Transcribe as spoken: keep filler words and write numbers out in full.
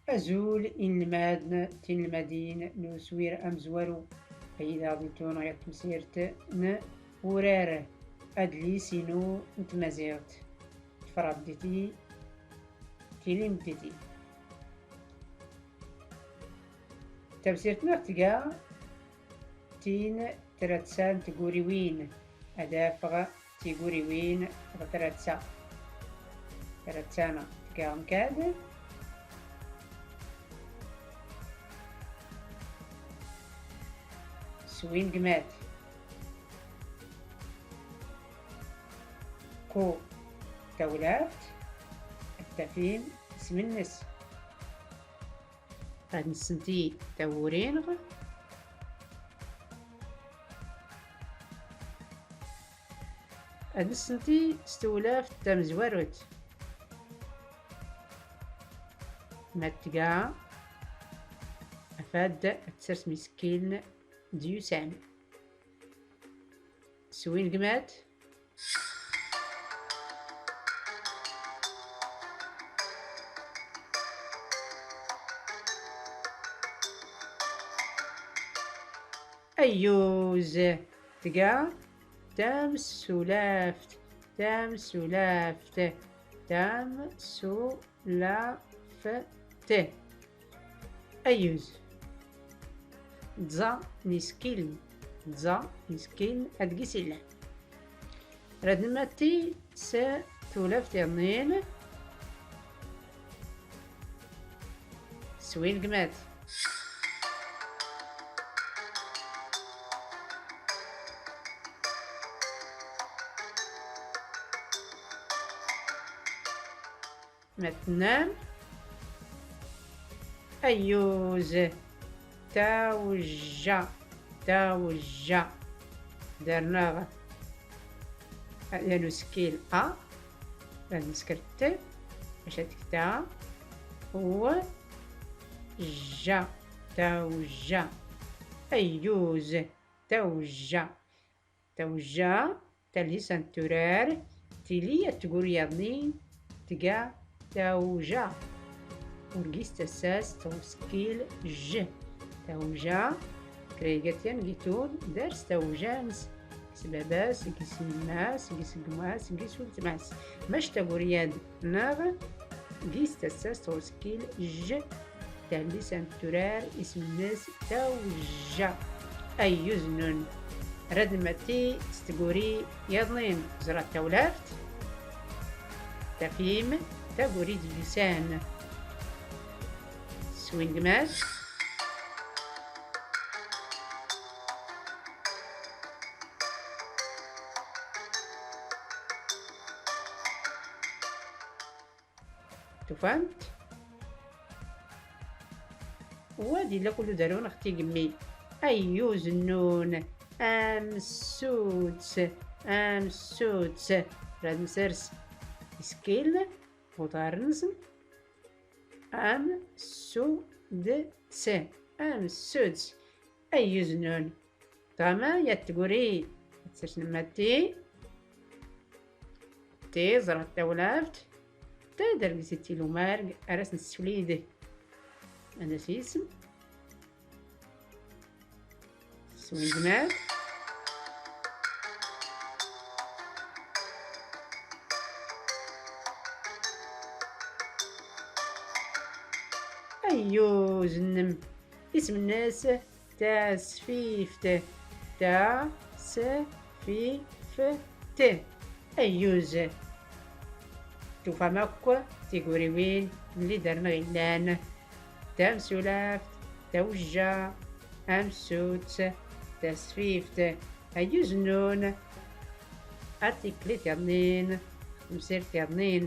Azul inelmaden d tinelmadin n uswir amezwaru, ay d aɣ-d-itun ɣer temsirt n wurar adlis-inu n tmaziɣt. Tfradditi tilimt-iti. Tamsirt-nneɣ tga tin tratsa n tguriwin. Ad afeɣ tiguriwin ɣ tratsa. Tratsa-nneɣ tga mkad. Swin gmat. Ku tawlaft ad tafim isem-nnes. Ad nsenti tawuri-nneɣ. Ad nsenti s tewlaft tamezwarut. Ma tga, afad ad tsers miskil d yusan. Swin gmat. Ayyuz, tga tamsulaft, tamsulaft, tamsulaft. Ayyuz. Tẓa n isekkilen, tẓa n isekkilen ad gis illan. Rad nmatti s tewlaft iḍnin. Swin gmat. Ma tennam, ayyuz, tawejja, tawejja. Darnaɣ yan usekkil a, rad nesker t, bac ad teg ta, w, ja, tawejja. Ayyuz, tawejja. Tawejja, tallisant turar, tili ad tguri yaḍnin tga tawja. Ur gis tassast ɣ usekkil j. Tawja, kraygat yan gitun dars tawja-ns, gis babas, gis yemmas, gis gmas, gis ultmas. Mac taguri-ad-nneɣ gis tassast ɣ usekkil j. Tallisant turar isem-nnes tawja. Ayyuz nnun. Rad nmatti s tguri yaḍnin. Ẓrat tawlaft. Tafim taguri d yusan. Swin gmat. Tufamt? Wa d illa kullu darun ɣ tigemmi. Ayyuz nnun, amsuds, amsuds. Rad nsers isekkil ɣ uḍar-nsen. Amsuds, amsuds. Ayyuz nnun. Tɣama yat tguri ad tsers nmatti. Ti ẓrat tawlaft. Ta dargis ittil umarg ar as nssuli d. Ad as isem. Swin gmat. Ayyuz nnem. Isem-nnes Tasfift. Tasfift. Ayyuz. Tufam akk tiguriwin lli darnɣ illan. Tamsulaft, tawjja, amsut, tasfift. Ayyuz nnun. Ar tiklit yaḍnin, temsirt yaḍnin.